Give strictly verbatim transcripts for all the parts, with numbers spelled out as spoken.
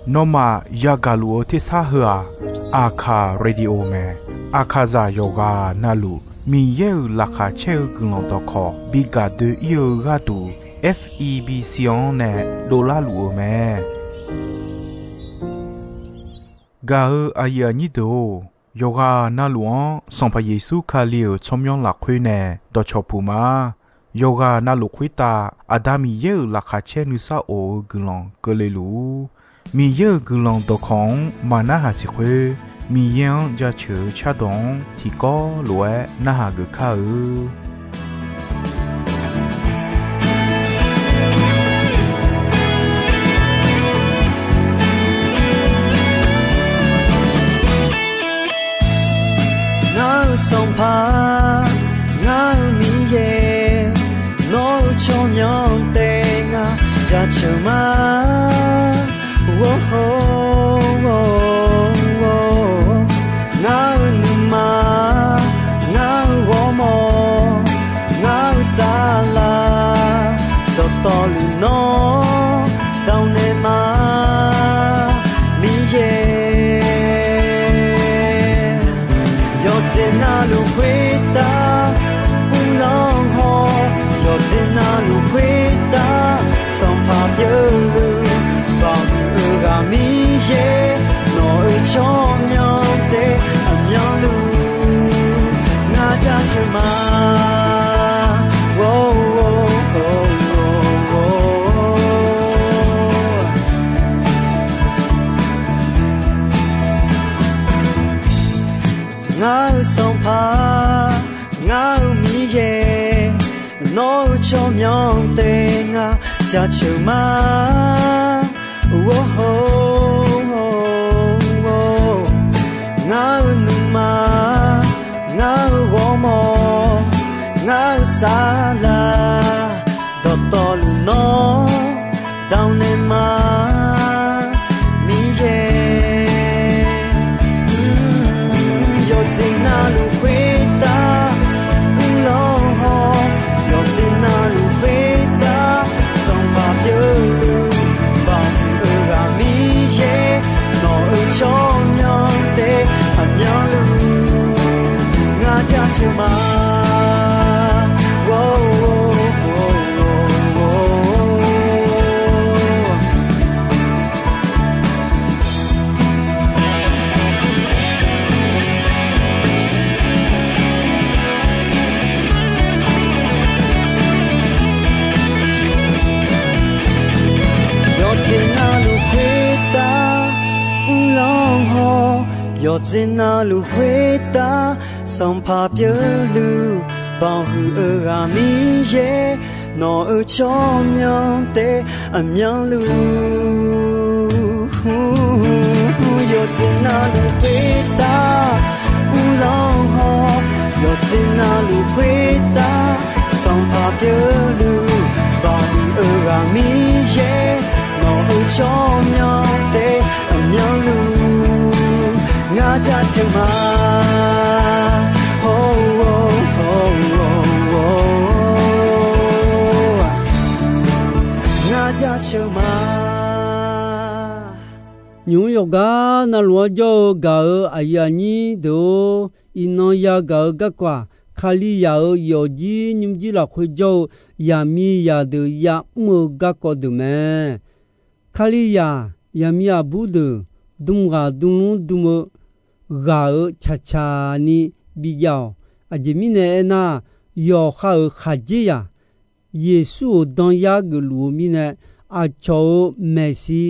Nawmaf yagaq luf-eu tersar heu-aq, Aqkaq Radio mae. Aqkaqzaq yawqghaq navluf Miqyaer-euq laqkhaq caer-eu guiqlanq dawqkawq bi gaq doe-ir-eu gharduq, F E B C-anr nae dovlar luf-eu mae. Gaq-eu aqyuif aqnyir deuq-or, yawqghaq navluf-anr Sanqpaq Yeqsur Kali-euq tsawrmyanr lafkhoer nae dawqcawq puq ma. Yawqghaq navluf khoertav Aqda Miqyaer-euq laqkhaq caer nuisar of-eu guiqlanq keuvle luf-ur. Miqyaer-euq guiqlanq dawqkawq-anr maqnarhaq siq khoer, Miqyaer-anr jaceuq-eu cardawq-anr tiqkawv lof-aer narhaq geuf kar-eu. Ngar-eu Sanqpaq, ngar-eu Miqyaer, nawr-eu tsawrmyanr taef ngar jaceuq ma. Ngar-eu nuima, ngar-eu ghawrmawr, ngar-eu saflar, dawqtawvluf nawr dav naeq ma, Miqyaer. Yawqjeq navluf khoertav uvlanr haw, yawqjeq navluf khoertav Sanqpaq pyeufluf, Baoq huiq-eu ghaq Miqyaer, nawq-euq tsawrmyanr taef aqmyanluf ngar jaceuq ma. Ngar-eu Sanqpaq, ngar-eu Miqyaer, nawr-eu tsawrmyanr taef ngar jaceuq ma. Ngar-eu nuima, ngar-eu ghawrmawr, ngar-eu saflar, dawqtawvluf nawr dav naeq ma, Miqyaer. Yawqjeq navluf khoertav uvlanr haw, yawqjeq navluf khoertav Sanqpaq pyeufluf, Baoq huiq-eu ghaq Miqyaer, nawq-euq tsawrmyanr taef aqmyanluf ngar jaceuq ma. Yawqjeq navluf khoertav uvlanr haw, yawqjeq navluf khoertav Sanqpaq pyeufluf, Baoq huiq-eu ghaq Miqyaer, nawq-euq tsawrmyanr taef aqmyanluf. Yawqjeq navluf khoertav uvlanr haw, yawqjeq navluf khoertav Sanqpaq pyeufluf, Baoq huiq-eu ghaq Miqyaer, nawq-euq tsawrmyanr taef aqmyanluf ngar jaceuq ma. Ngar jaceuq ma. Nymq-mr yawqgar navluf-anr jawr-eu gaq-euq aqyuif aqnyir deuq-or, iqnan yagaq-eu garkawv-aq, Kalizaq-euq yawfjir nymrjir lafkhoer jawr-eu yaqmiqzaq deuq ya'mr-eu garkawv deuq mae. Kalizaq yaqmiq aqbur deuq dm ghaq dm lmr dm-eu ghaq-euq tsaqtsaq ni bijav-awq. Aqjeq mirnae aernar, yawqha-euq khaqdzerzaq Yeqsur-euq danyar geufluf-eu mirnae, aqcawq-euq maeqshi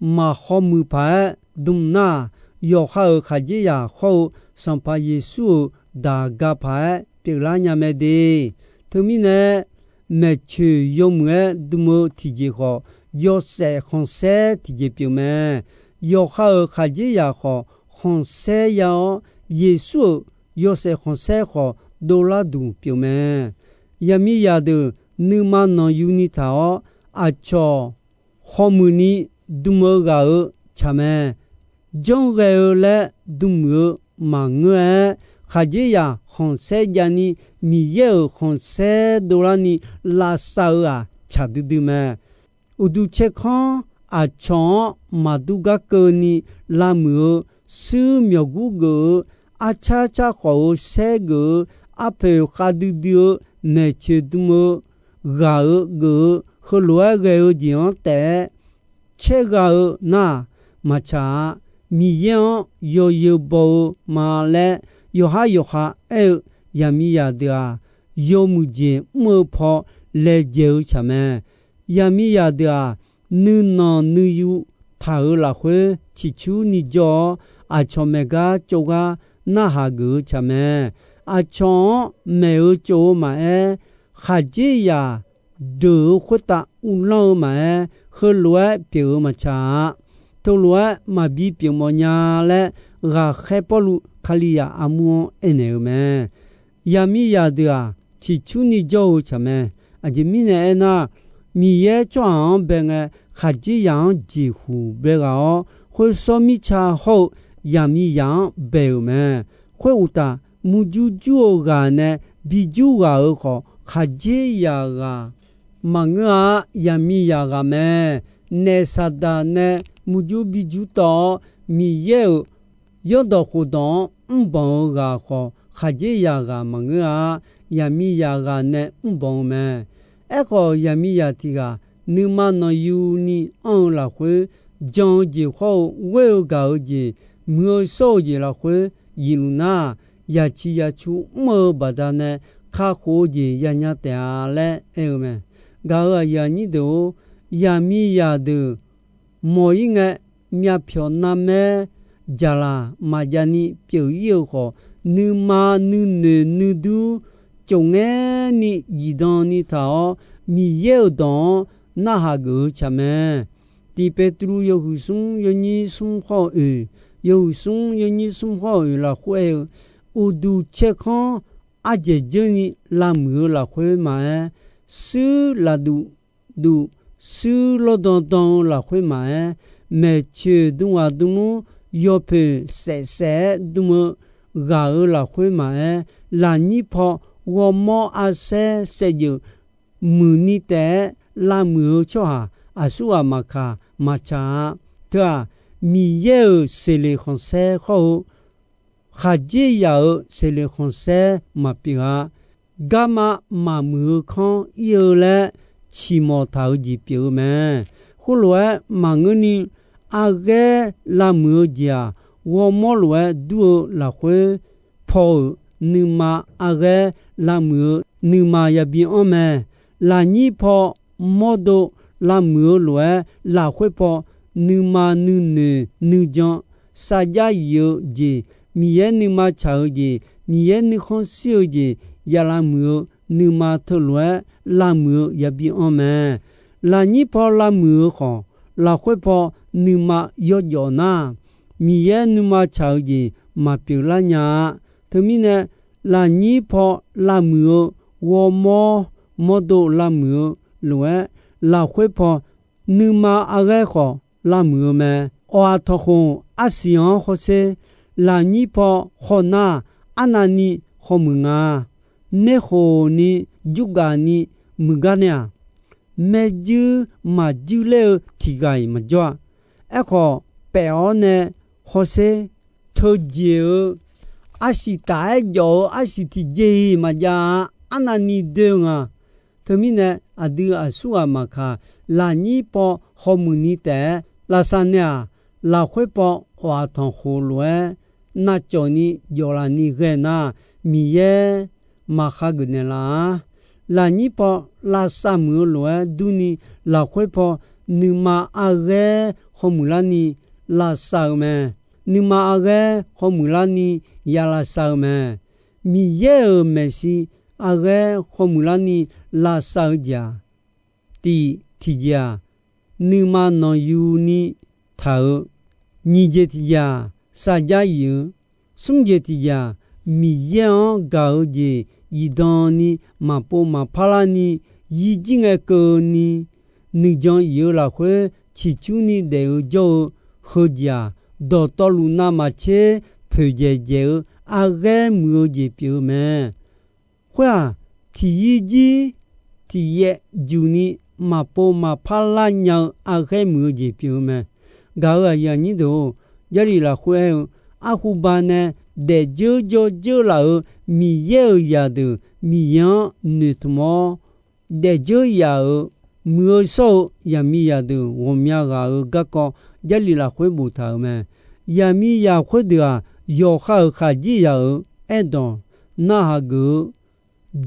maq hawmuiq paq-aer dm nar-aq, yawqha-euq khaqdzerzaq hawr-eu Sanqpaq Yeqsur-euq daqga paq-aer pyeuflar nya mae de. Teumirnae, maeqtsoeq yawmuiq-aer dm-eu tiqjeq khawf, yawshaef khanqsaer tiqjeq pyeuf mae. Yawqha-euq khaqdzerzaq khawf khanqsaer ya-awr, Yeqsur-euq yawshaef khanqsaer khawf dovlar duq pyeuf mae. Yaqmiqzaq deuq nuima nanqyuni taq-awr, aqcawq hawmuiq ni dm-eu ghaq-euq tsaq mae. Janrghae-eu laer dm muiq-eu maqngeur-aer, khaqdzerzaq khanqsaer jav ni Miqyaer-euq khanqsaer dovlar ni lavsav-eu-aq tsaq duidui mae. Uqduq caerkanr aqcawq-anr maqdur gar keuvni lavmuiq-eu, shuir myawqgur geuf-eu, arcar car khawf-eu saer geuf-eu, arpoeq khavdui dui-eu, maeqtsoeq dm-eu, ghaq-eu geuf-eu, heulof-aer ghae-eu jeq-anr taef-aer caergha-eu nar-aq, maqtsaq-a. Miqyaer-anr yawzeu baw-eu ma laer yawqhar yawqha aer-eu yaqmiqzaq deuq-aq, yawmuiq jeq mr-eu paw laejae-eu tsaq mae. Yaqmiqzaq deuq-aq, nuinanq nuiyu taq-euq lafkhoer ciqcurni jawr-awr, aqcawq maeq gar tsov gar narhaq geuf-eu tsaq mae. Aqcawq-anr maeq-eu tsov-eu maqaer, khaqdzerzaq deuq-euq khoertav uvlanr-eu maqaer, heulof-aer pyeuf-eu maqtsaq-a. Teulof-aer maqbi pyeuf mawf nya laer, ghaqkhaer Pawrluv Kalizaq armur-anr aernaeq-eu mae. Yaqmiqzaq deuq-aq, ciqcurni jawr-eu tsaq mae. Aqjeq mirnae aernar, Miqyaer tsawrhaq-anr bae ngae, khaqdzerzaq-anr jeqhuq bae ghaq-awr, khoer sawr mirtsa hawr-eu yaqmiqzaq-anr bae-euq mae. Khoeruqtaf, murjur jur-eu ghaq nae bijur ghaq-euq khawf, khaqdzerzaq ghaq maqngeur-a. Yaqmiqzaq ghaq mae. Naef Saqdaq nae murjur bijur tawv-awr, Miqyaer-euq yawrdawq khofdawq-anr mrbanq-eu ghaq khawf, khaqdzerzaq ghaq maqngeur-a. Yaqmiqzaq ghaq nae mrbanq-eu mae. Aerkhawf, yaqmiqzaq tiq ghaq nuima nanqyuni anr-eu lafkhoer, jan-eu jeq hawr-eu ghoer-eu gaq-eu jeq, muiq-eu shawr-eu jeq lafkhoer zifluf nar, yaciq yacu mr-eu baqdanae kakhof-eu jeq yanya taef-a laer aer-eu mae. Gaq-euq aqyuif aqnyir deuq-or, yaqmiqzaq deuq mawq-ir ngae, myavpyawq narmaer jaqlaq maqjav ni pyeuf-ir-eu khawf, nuima nuinoeq nuidur cofngaer ni zifdan ni taq-awr, Miqyaer-euq dawq-anr narhaq geuf-eu tsaq mae. Tiq Petru yawhuiq smr yawnyir smr hawr-eu oeq, yawhuiq smr yawnyir smr hawr-eu oeq lafkhoer aer-eu, uqduq caerkanr ardzaeq dzeur ni lavmuiq-eu lafkhoer maqaer, shuir lafduq duq, shuir lawrdan dan-eu lafkhoer maqaer, maeqtsoeq dm ghaq dm lmr, yawpoeq saef saef-aer dm-eu ghaq-euq lafkhoer maqaer, lafnyir paw ghawrmawr arsaer saevdzeuf muiqni taef-aer lavmuiq-eu tsawrhaq aqsurghaq maqkaq maqtsaq-a. Teu-aq, Miqyaer-euq seqleq khanqsaer hawr-eu khaqdzerzaq-euq seqleq khanqsaer maqpyeuf-a. Garma maqmuiq-eu kanr ir-eu laer ciqmawf taq-eu jeq pyeuf-eu mae. Khoerlof-aer maqngeurni, arghaer lavmuiq-eu jeq-aq, ghawrmawr lof-aer dur-eu lafkhoer paw-euq nuima arghaer lavmuiq-eu nuima yabi anr mae. Lafnyir paw mawrdo lavmuiq-eu lof-aer, lafkhoer paw nuima nuinoeq nuijan sarjax yif-eu jeq, Miqyaer nuima tsaq-eu jeq, Miqyaer nuikhanr shir-eu jeq ya lavmuiq-eu nuima teulof-aer lavmuiq-eu yabi anr mae. Lafnyir paw lavmuiq-eu khawf, lafkhoer paw nuima yawjawf nar, Miqyaer nuima tsaq-eu jeq maqpyeuf lar nya-a. Teumirnae, lafnyir paw lavmuiq-eu ghawrmawr mawrdo lavmuiq-eu lof-aer, lafkhoer paw nuima arghaer khawf lavmuiq-eu mae. Awq-aq tanqkhoq arsiq-anr hawsher. Lafnyir paw khawf nar, arnavni khawmuiq nga. Nerkhof ni jurgaf ni muiqgar nae-aq, maerjuir maqjuir ler-eu tiqghaq-iq maqjawr-a. Aerkhawf, paef-awr nae hawsher. Teujeq-eu arsiq taf-aer jawf-eu arsiq tiqjeq-iq maqjav-a. Arnavni doe-eu nga. Teumirnae, aqdui aqsurghaq maqkaq, lafnyir paw hawmuiq ni taef-aer lavsav nae-aq, lafkhoer paw awq-aq tanqkhoq lof-aer navcawf ni jawf laf ni ghae nar, Miqyaer maqkha geuf naeqlaf-a. Lafnyir paw lavsav muiq-eu lof-aer durni, lafkhoer paw nuima arghaer hawmuiq larni lavsav-eu mae. Nuima arghaer hawmuiq larni ya lavsav-eu mae. Miqyaer-euq maeqshi arghaer hawmuiq larni lavsav-eu jeq-aq, tiq tiqjeq-aq, nuima nanqyuni taq-eu, nyiq jeq tiqjeq-aq, sarjax yif-eu, smr jeq tiqjeq-aq, Miqyaer-anr gaq-eu jeq zifdan ni maqpov maqpar larni, yir jir ngae keuvni, nuijan yif-eu lafkhoer ciqcurni daef-eu jawr-eu heujeq-aq, dawqtawvluf navmaqtser poeqdzaeq dzaeq-eu arghaer muiq-eu jeq pyeuf-eu mae. Khoer-aq, tiq yir jir tiq yaev juq ni maqpov maqpar lar nya-eu arghaer muiq-eu jeq pyeuf-eu mae. Gaq-euq aqyuif aqnyir deuq-or, Jarlif lafkhoer aer-eu, arhuba nae daefdzeur jawrdzeur laf-euq Miqyaer-euq zaqdeuq Miqyaer-anr noeqtmq-awr, daefdzeur yaf-euq muiq-eu shawr-eu zaqmiqzaq deuq ghawqmya ghaq-euq garkawv Jarlif lafkhoer boftaq-euq mae. Zaqmiqzaq khoerdeuq-aq, yawqha-euq khaqdzerzaq-euq aerdawq narhaq geuf-eu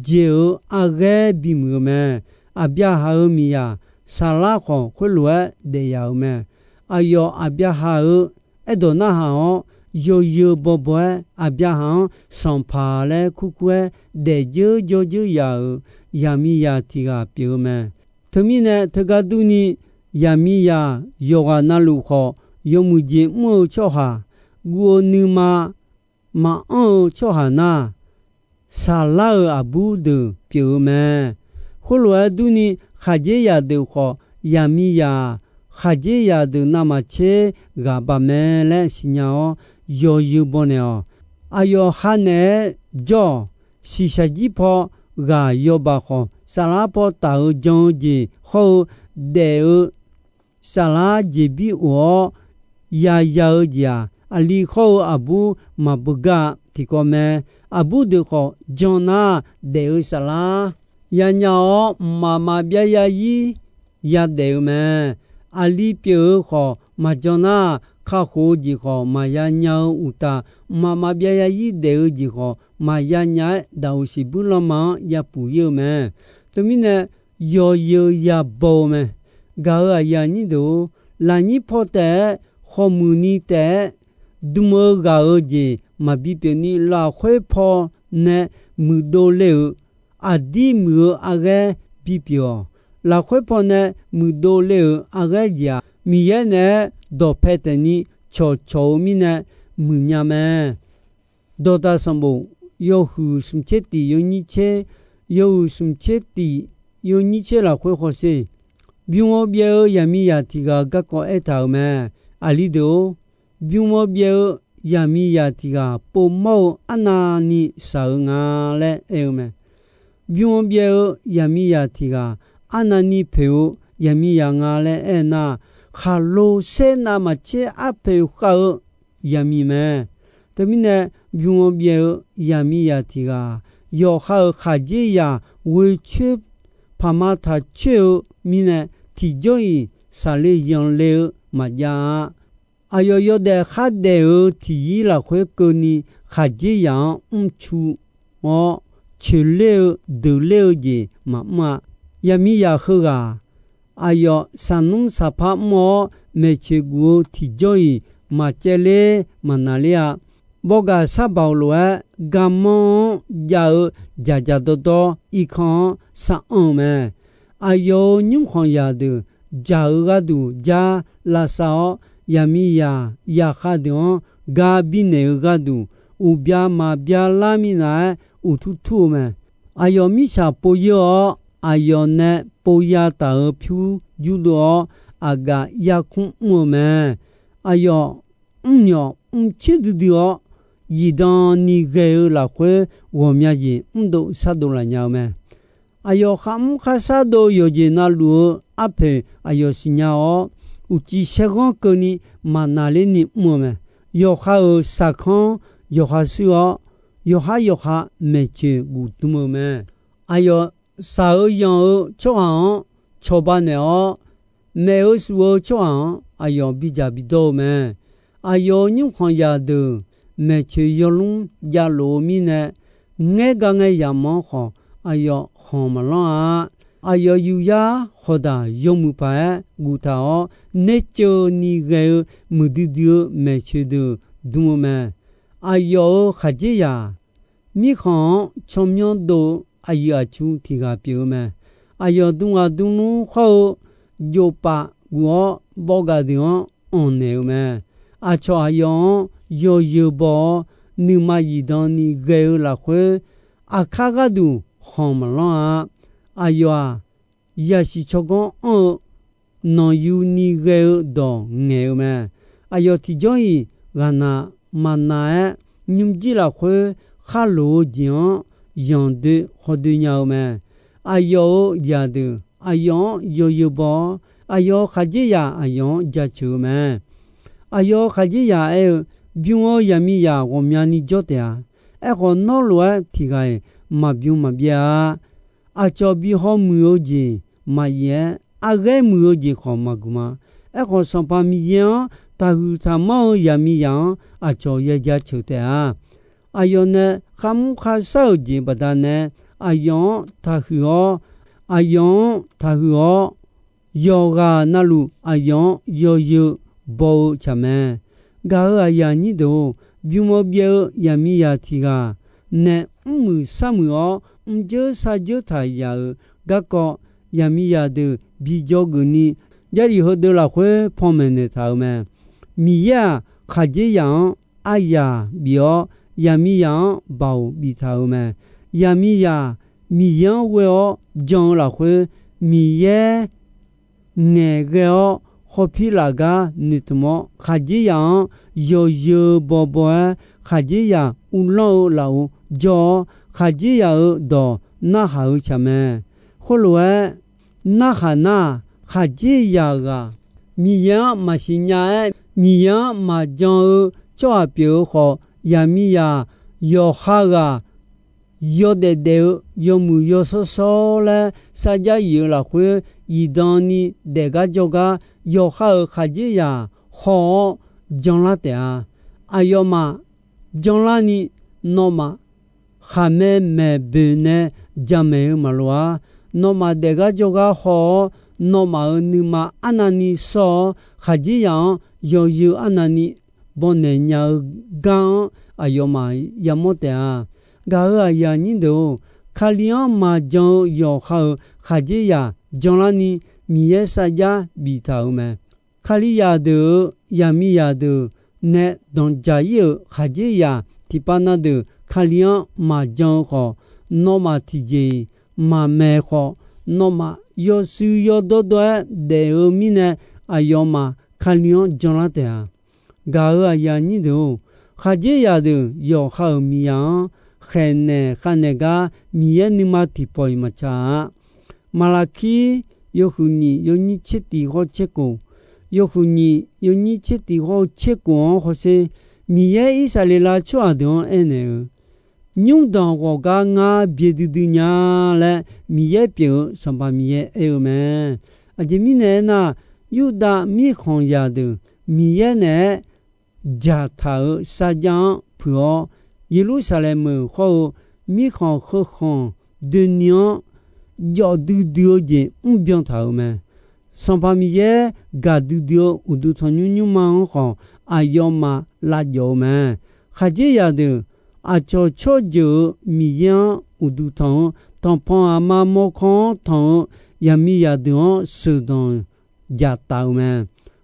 jeq-euq arghaer bimuiq-eu mae. Aqbyaqhaq-euq miqzaq Saqlar khawf, khoerlof-aer daef yaf-euq mae. Aqyawf Aqbyaqhaq-euq aerdawq narhaq-awr, yawzeu bawbaw-aer Aqbyaqhaq-anr sanqpaq laer kurkur-aer daefdzeur jawrdzeur yaf-euq zaqmiqzaq tiq ghaq pyeuf-eu mae. Teumirnae, teugar durni, zaqmiqzaq yawqghaq navluf khawf, yawmuiq jeq mr-eu tsawrhaq, guv-eu nuima maqanr-eu tsawrhaq nar, Saqlar-euq aqbur deuq pyeuf-eu mae. Khoerlof-aer durni, khaqdzerzaq deuq khawf, zaqmiqzaq-aq, khaqdzerzaq deuq navmaqtser ghaq baq mae laer siqnya-awr, yawzeu baw naeq-awq. Aqyawf ha naeq-aer jawr-awq. Shiqshaq jir paw ghaq yawbaq khawf, Saflar paw taf-eu jan-eu jeq hawr-eu daef-eu Saflar jeqbir of-awr yaya-eu jeq-aq, aqli hawr-eu aqbur maqbeugar-a. Tiqkawv mae. Aqbur deuq khawf jan nar, daef-eu Saflar yanya-awr, mqmaq maqbyav yazir yadaef-eu mae. Aqli pyeuf-eu khawf maqjan nar, kakhof-eu jeq khawf maqya nya-eu uqtaf, mqmaq maqbyav yazir daef-eu jeq khawf maqya nya-aer, daqoq siqbuir lanma-anr yapuq ir-eu mae. Teumirnae, yawzeu yabaw-eu mae. Gaq-euq aqyuif aqnyir deuq-or, lafnyir paw taef-aer khawqmuiq ni taef-aer dm-eu ghaq-euq jeq maqbi pyeuf ni, lafkhoer paw nae muiqdov le-euq aqdir muiq-eu arghaer bipyeuf-awq. Lafkhoer paw nae muiqdov le-euq arghaer jeq-aq, Miqyaer naeq-aer dawqpae taef ni cawqcawq-eu mirnae muiqnya mae. Dawqdaq sanqbof yawhuiq smq tser tiq yawnyir tser, yawhuiq smq tser tiq yawnyir tser lafkhoer hawsher. Bym-eu byaev-eu zaqmiqzaq tiq ghaq garkawv aertaq-euq mae. Aqli deuq-or, bym-eu byaev-eu zaqmiqzaq tiq ghaq povmawr-eu arnavni shaq-eu nga laer aer-eu mae. Bym-eu byaev-eu zaqmiqzaq tiq ghaq arnavni poeq-eu zaqmiqzaq nga laer aernar, khaqlo saer navmaqtser arpoeq khav-eu zaqmiq mae. Teumirnae, bym-eu byaev-eu zaqmiqzaq tiq ghaq, yawqha-euq khaqdzerzaq ghoecoer paqma taq coer-eu mirnae, tiqjawr-iq saqle yanqle-eu maqjav-a. Aqyawf yawdaef khardaef-eu tiqyir lafkhoer keuvni, khaqdzerzaq-anr mrcu-awr, coeqler-eu deuqler-eu jeq maqmr-a. Zaqmiqzaq heughaq, aqyawf saqnmr saqpar mr-awr, maeqtsoeq guf-eu tiqjawr-iq maqcaevler maqnaqler-a. Bawgaq sar baoq lof-aer garmanr-anr jav-eu dzaqdzaq dawrdawr irkanr-anr sar anr-eu mae. Aqyawf-euq nymrkhanq zaqdeuq dzaq-eu gharduq jar lavsav-awr, zaqmiqzaq zaqkhav deuq-anr gar birnaeq-eu gharduq, uqbya maqbya lar minav-aer uqtur tur-eu mae. Aqyawf mirtsaq pov yeur-awr, aqyawf nae pov ya taf-euq pyur jurdov-awr, aqgaf yarkmr mr-eu mae. Aqyawf mrmyawf mrcoer duidui-awr, zifdan ni ghae-eu lafkhoer ghawqmya jeq mrdov shardov laf nya-eu mae. Aqyawf kharmr kharshar dov-eu yawqjeq navluf-eu arpoeq aqyawf siqnya-awr, uqcif saerghanr keuvni maqnaqlerni mr-eu mae. Yawqha-euq saqkanr yawqha shuir-awr, yawqhar yawqha maeqtsoeq guf dm-eu mae. Aqyawf shaq-eu yanq-eu tsawrhaq-anr cawba naeq-awr, maef-eu shuf-eu tsawrhaq-anr aqyawf bidzaq bidawr-eu mae. Aqyawf-euq nymrkhanq zaqdeuq maeqtsoeq yawlmr javlof-eu mirnae, ngaer ga ngae yamq-anr khawf aqyawf khanq maqlanr-a. Aqyawf yuqyar khawqdaq yawmuiq paq-aer guftaq-awr, nerceuv ni ghae-eu muiqdui dui-eu maeqtsoeq deuq dm-eu mae. Aqyawf-euq khaqdzerzaq mirkhanq-anr tsawrmyanr dov-eu aqyuif aqtsu tiq ghaq pyeuf-eu mae. Aqyawf dm ghaq dm nmr khawr-eu jovpaf guf-awr, bawgaq deuq-anr anqnaeq-eu mae. Aqcawq aqyawf-anr yawzeu baw-awr, nuima zifdan ni ghae-eu lafkhoer, aqkar gharduq khanq maqlanr-a. Aqyawf-aq, yasiq tsawrganr anr-eu nanqyu ni ghae-eu dawq ngaeq-eu mae. Aqyawf tiqjawr-iq ghaqnaq maqnaq-aer, nymrjir lafkhoer kharloq-eu jeq-anr zanqdoe khawdoe nya-eu mae. Aqyawf-euq zaqdeuq aqyawf-anr yawzeu baw-awr, aqyawf-euq khaqdzerzaq aqyawf-anr jaceuq-eu mae. Aqyawf-euq khaqdzerzaq aer-eu, bym-eu yaqmiqzaq ghawqmyani jawr taef-a. Aerkhawf, nawr lof-aer tiq ghaq-iq maqbym maqbyaer-a. Aqcawq bi hawmuiq-eu jeq maqyif-aer, arghaer muiq-eu jeq khawf maqguq ma. Aerkhawf, Sanqpaq Miqyaer-anr taqhuiq taqmanr-eu yaqmiqzaq-anr aqcawq ya jaceuq taef-a. Aqyawf nae kharmr kharshar-euq jeq baqdanae, aqyawf-anr taqhuiq-awr, aqyawf-anr taqhuiq-awr, yawqghaq navluf aqyawf-anr yawzeu baw-eu tsaq mae. Gaq-euq aqyuif aqnyir deuq-or, bym-eu byaev-eu yaqmiqzaq tiq ghaq nae mrmuiq sharmuiq-awr, mrjeur sarjeur taq yaf-euq garkawv, yaqmiqzaq deuq bi dzawgeuf ni, Jarlif heudeuq lafkhoer panmaeq naeqtaq-euq mae. Miqyaer-aq, khaqdzerzaq-anr aryaq bif-awr, yaqmiqzaq-anr baoq biftaq-euq mae. Yaqmiqzaq Miqyaer-anr ghoe-awr jan-eu lafkhoer, Miqyaer ngaeqghae-awr khawpir laf gar noeqtmq-awr, khaqdzerzaq-anr yawzeu bawbaw-aer, khaqdzerzaq uvlanr-eu lafov jawr-awr, khaqdzerzaq-euq dawq narhaq-eu tsaq mae. Khoerlof-aer, narhaq nar-aq, khaqdzerzaq ghaq Miqyaer-anr maqsiq nya-aer, Miqyaer-anr maqjan-eu tsawrhaq pyeuf-eu khawf, yaqmiqzaq yawqha ghaq yawdaef daef-eu yawmuiq yawshawr shawr laer sarjax yif-eu lafkhoer, zifdan ni daef gar jawr gar, yawqha-euq khaqdzerzaq haw-awr janlar taef-a. Aqyawfmaf janlarni, nawmaf khaqmae maeq boeq nae jamaeq-eu maqloq-ar. Nawmaf daef gar jawr gar haw-awr, nawmaf-euq nuima arnavni sawr-awr, khaqdzerzaq-anr yawzeu arnavni bawnaeq nya-eu gar-anr aqyawfmaf yamawr taef-a. Gaq-euq aqyuif aqnyir deuq-or, Kali-anr maqjan-eu yawqha-euq khaqdzerzaq janlarni Miqyaer sarjax biftaq-euq mae. Kalizaq deuq-euq yaqmiqzaq deuq nae danqdzaq-ir-euq khaqdzerzaq tiqpav na deuq Kali-anr maqjan-eu khawf, nawmaf tiqjeq-iq maqmaeq khawf, nawmaf yawshuif yawdawr dawr-aer daef-eu mirnae, aqyawfmaf Kali-anr janlar taef-a. Gaq-euq aqyuif aqnyir deuq-or, khaqdzerzaq deuq yawqha-euq miqzaq-anr khaeqnaeq khavnaeq gar Miqyaer nuima tiqpawf-iq maqtsaq-a. Maqlaqkir yawhuiq nyiq yawnyir tser tiq hawr tser kof, yawhuiq nyiq yawnyir tser tiq hawr-eu tser kof-anr hawsher, Miqyaer Irsaqleqlav tsawrhaq deuq-anr aernaeq-eu, Nymrdanq ghawqgar ngar byae duidui nya laer Miqyaer pyeuf-eu Sanqpaq Miqyaer aer-eu mae. Aqjeq mirnae aernar, Yurdav mirkhanqzaq deuq Miqyaer naeq-aer dzaqtaq-euq sarjax-anr puiq-awr, Yeqlursaqlaeq meuq hawr-eu mirkhanq heukhanq doeni-anr jawf duidui-eu jeq mrbyan taq-euq mae. Sanqpaq Miqyaer gaqdui dui-eu uqduq tanqnymr nymrma-anr khawf, aqyawfmaf lavjawf-eu mae. Khaqdzerzaq deuq aqcawq tsawrjeuq-euq Miqyaer-anr uqduq tanq-eu, tanqpanq aqma mawrkawr-anr tanq-eu yaqmiqzaq deuq-anr sheuqdanq dzaqtaf-euq mae.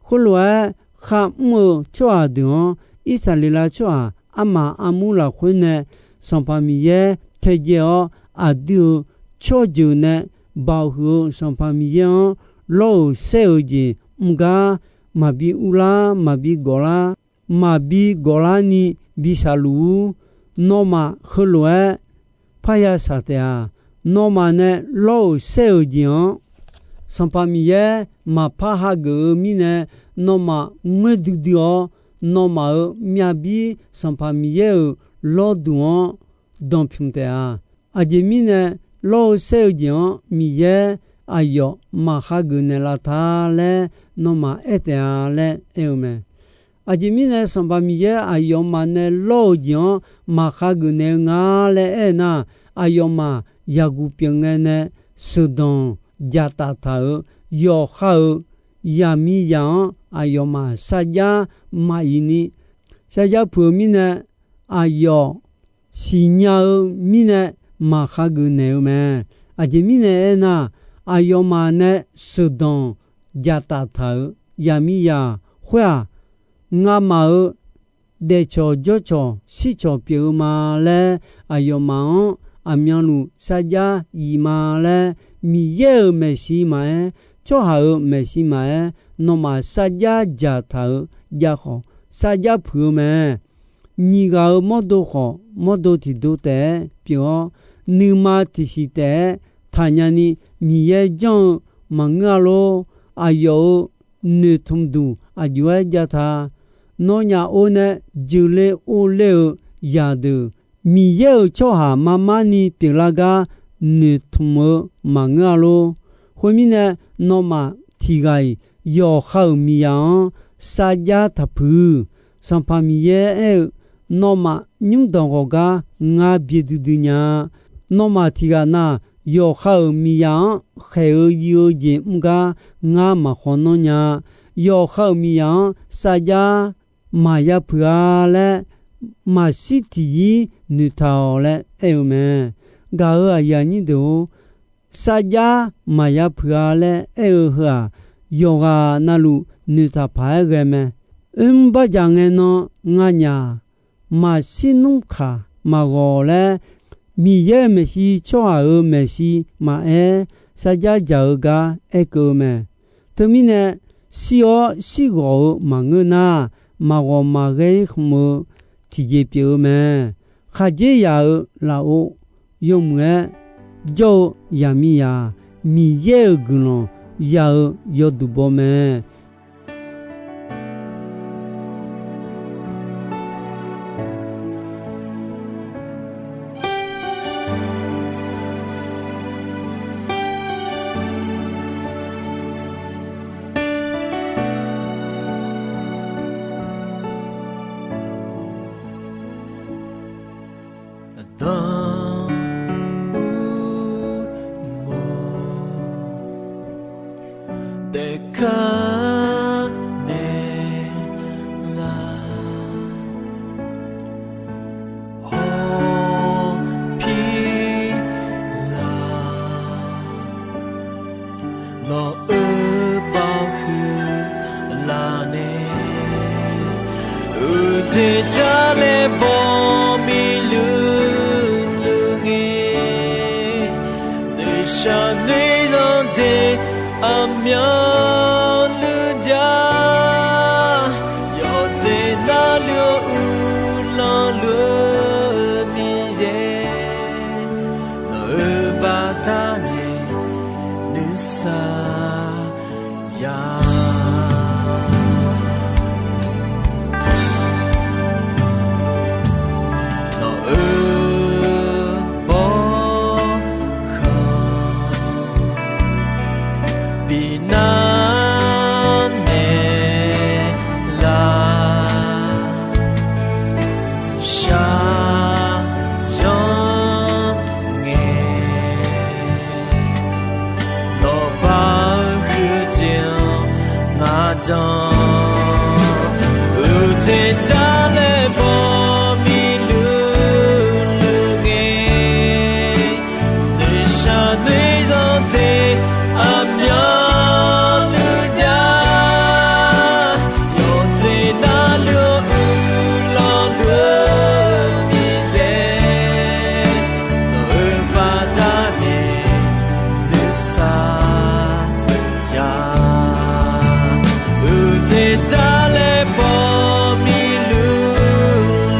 Khoerlof-aer, kharmr-eu tsawrhaq deuq-anr Irsaqleqlav tsawrhaq armaf armur lafkhoer nae Sanqpaq Miqyaer taedzae-awr, aqdui-euq tsawrjeuq nae baoq huiq-eu Sanqpaq Miqyaer-anr lawr-euq saer-euq jeq mr gar maqbi urlar, maqbi gawflar, maqbi gawflarni bi shaqluf-ur. Nawmaf heulof-aer parya shaq taef-a. Nawmaf nae lawr-euq saer-euq jeq-anr Sanqpaq Miqyaer maqpar hageuf-eu mirnae, nawmaf ngoer duidui-awr, nawmaf-euq myavbir Sanqpaq Miqyaer-euq lawrduq-anr danqpymq taef-a. Aqjeq mirnae, lawr-eu saer-eu jeq-anr Miqyaer aqyawf maqhageuf naeqlaf ta laer nawmaf aer taef-a laer aer-eu mae. Aqjeq mirnae, Sanqpaq Miqyaer aqyawfmaf nae lawr-eu jeq-anr maqhageuf naeq-eu nga laer aer nar, aqyawfmaf yaqguq pyeuf ngae nae sheuqdanq dzaqtaf taq-euq yawqha-euq yaqmiqzaq-anr aqyawfmaf sarjax maqif ni, sarjax puiq-eu mirnae, aqyawf siqnya-eu mirnae maqhageuf naeq-eu mae. Aqjeq mirnae aernar, aqyawfmaf nae sheuqdanq dzaqtaf taq-euq yaqmiqzaq khoer-aq, ngamaf-euq daefcawq jawrcawq shircawq pyeuf-eu ma laer, aqyawfmaf-anr aqmyanluf sarjax yif ma laer, Miqyaer-euq maeqshi maqaer, tsawrhaq-euq maeqshi maqaer, nawmaf sarjax dzaqtaq-euq jav khawf, sarjax puiq-eu mae. Nyiq ghaq-euq mawrdo khawf, mawrdo tiqdo taef-aer pyeuf-awr, nuima tiqsiq taef-aer taqnya ni, Miqyaer janr-eu maqngeur-a lor. Aqyawf-euq noeqtmq duq aqjox-aer jav ta. Nawnyaf or nae jeuqle or ler-eu zaqdeuq, Miqyaer-euq tsawrhaq mar mar ni pyeuflar gar noeqtmq-eu maqngeur-a lor. Khoermirnae, nawmaf tiq ghaq-iq yawqha-euq miqzaq-anr sarjax taqpuq. Sanqpaq Miqyaer aer-eu, Nawmaf nymrdanq ghawq gar ngar bye duidui nya-a. Nawmaf tiq ghaq na, yawqha-euq miqzaq-anr khaeq-eu yi-eu jeq mr gar ngar maqkhawf nanr nya-a. Yawqha-euq miqzaq-anr sarjax maqya puiq-a laer, maqshir tiqzir noeqtaq-awq laer aer-eu mae. Gaq-euq aqyuif aqnyir deuq-or, sarjax maqya puiq-a laer aer-eu heu-aq, yawqghaq navluf noeqtaq paq-aer ghae mae. Oermr bardzaq ngae nan nganyaf, maqshir nmr kaq maqghawq laer, Miqyaer-euq maeqshi tsawrhaq-euq maeqshi maqaer, sarjax dzaq-eu gar aerkeuv-eu mae. Teumirnae, shir-awr shirghawq-eu maqngeur nar, maqghawq maqghae-ir khmq-eu tiqjeq pyeuf-eu mae. Khaqdzerzaq-eu lafov yawmuiq-aer jawr-eu zaqmiqzaq, Miqyaer-euq guiqlanq ya-eu yawduq baw mae. Aqdan uqmov taef kar naeq laf, hawpir laf, nawq-euq baoq huiq laf nae, uqteq jar laer baw miqluiv luiv ngae, noeqshaq noeqzanq jeq aqmyanluf jav, yawqjeq navluf-eu uqlanq luf-eu Miqyaer, nawq-euq baqda nae nuisar ya. Nawq-euq bawrkhanq binar naeq laf, shaqzanr ngae, nawqbaq-eu huiq jeq-anr ngar dan, uqteq jar laer baw miqluiv luiv ngae, noeqshaq noeqzanq jeq aqmyanluf jav, yawqjeq navluf-eu uqlanq luf-eu Miqyaer, nawq-euq baqda nae nuisar ya. Uqteq jar laer baw miqluiv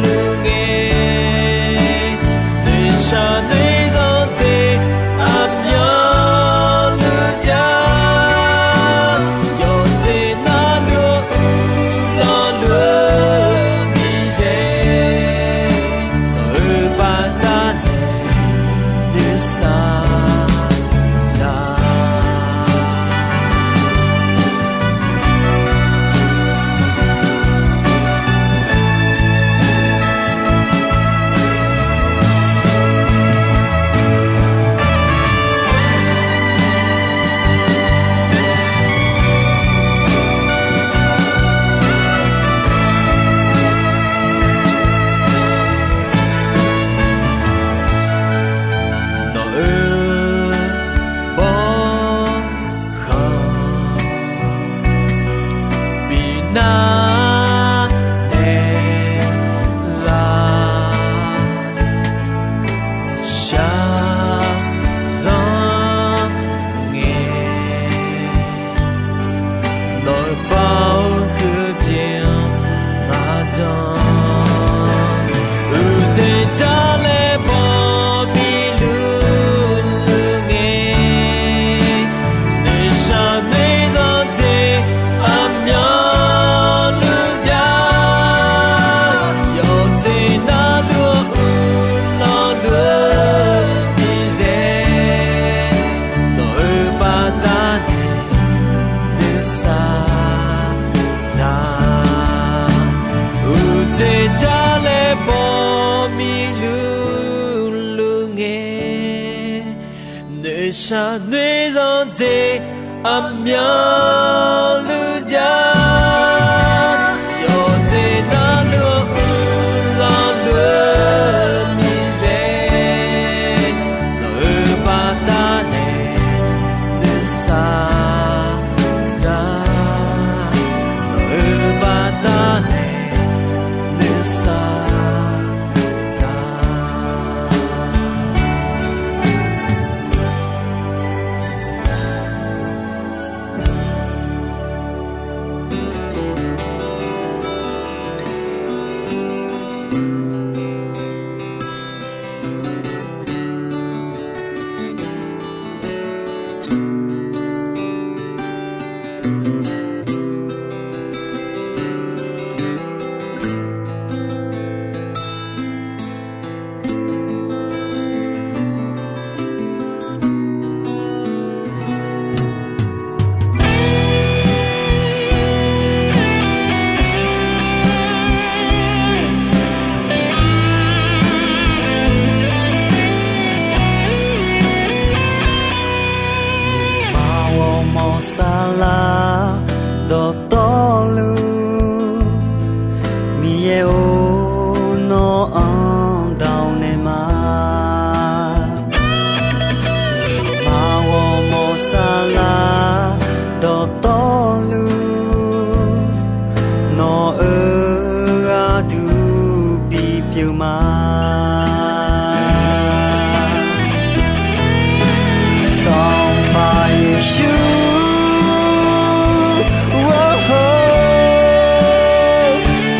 Shaqnoeq zanqdzeq aqmyanluf jav, yawqjeq navluf-anr uiqlanq-eu Miqyaer, nawq-euq baqdanae nuisar za, nawq-euq baqdanae nuisar za. Aqmar ghawrmawr saflar dawqtawvluf, Miqyaer-or, nawq-anr dawq naeq ma. Aqmar ghawrmawr saflar dawqtawvluf, nawq-euq gharduq bipyeuf ma. Sanqpaq Yeqsur,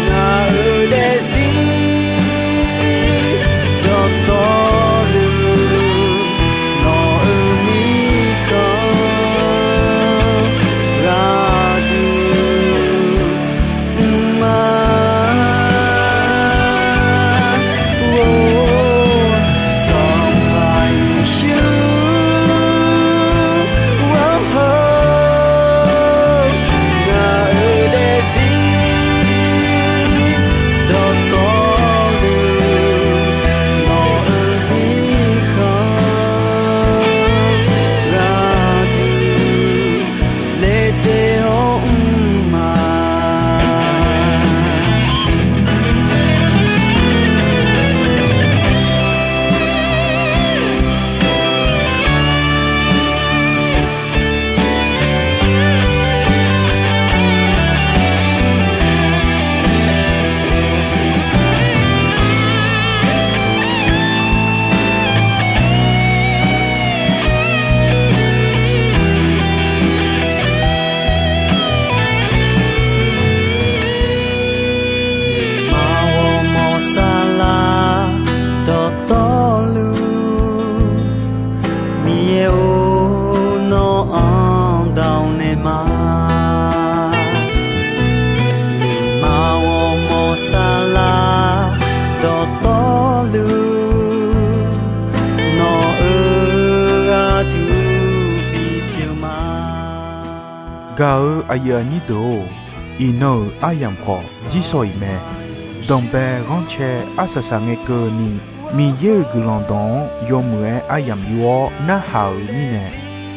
ngaq-euq daefzir dawqtawvluf, nawq-euq mirkhanq gharduq mr ma. Or, Sanqpaq Yeqsur, ngaq-euq daefzir dawqtawvluf, nawq-euq mirkhanq gharduq laedzae-awr mr ma. Aqmar ghawrmawr saflar dawqtawvluf, Miqyaer-or, nawq-anr dawq naeq ma. Aqmar ghawrmawr saflar dawqtawvluf, nawq-euq gharduq bipyeuf ma. Gaq-eu aqyuif aqnyir deuq-or, iqnan-euq aryamq khawf jirsawq iq mae. Danqbae ghanrcae arsaq saq ngae keuvni, Miqyaer-euq guiqlanq dawq-anr yawmuiq-aer aryamq yur-awr narhaq-euq mirnae,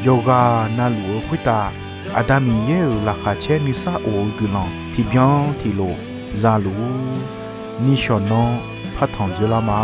yawqghaq navluf-eu khoertav Aqda Miqyaer-euq laqkhaq caer nuisar of-eu guiqlanq tiqbyan tiqlof za luf-ur. Nishawq nanr partanq dzoerlar ma.